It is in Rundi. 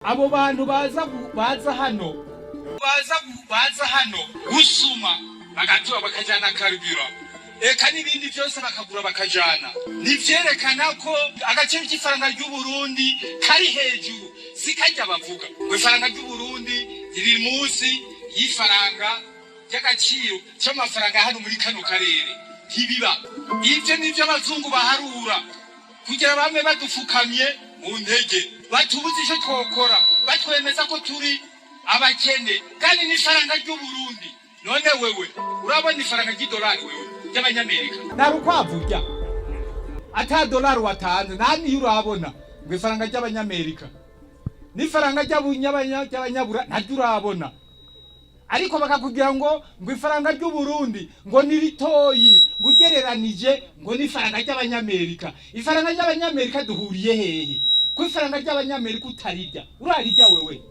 Abo bantu baza baza hano, baza hano gusuma, bagatura, bakajana carburant, eka n'ibindi byose bakagura bakajana, nivyerekana ko agaciro k'ifaranga ry'Uburundi kari hejuru. Si kajya bavuga ngo ifaranga ry'Uburundi riri munsi y'ifaranga ry'agaciro c'amafaranga hano muri kano karere. Ntibiba ivyo, nivyo abazungu baharura kugira bame badufukamye mu ntege, batubuze ico twokora, batwemeza ko turi abakene kandi n'ifaranga ry'Uburundi. None wewe urabona ifaranga ry'idolari, wewe, ry'Abanyamerika, nta rukwavu urya ata dolari watanze, nta niyo urabona ngo ifaranga ry'Abanyamerika n'ifaranga ry'Abanyabura ntaryo urabona, ariko bakakubwira ngo ifaranga ry'Uburundi ngo ni ritoyi, ngo ugereranije ngo n'ifaranga ry'Abanyamerika. Ifaranga ry'Abanyamerika duhuriye hehe, ko ifaranga ry'Abanyamerika utarirya? Urarirya wewe?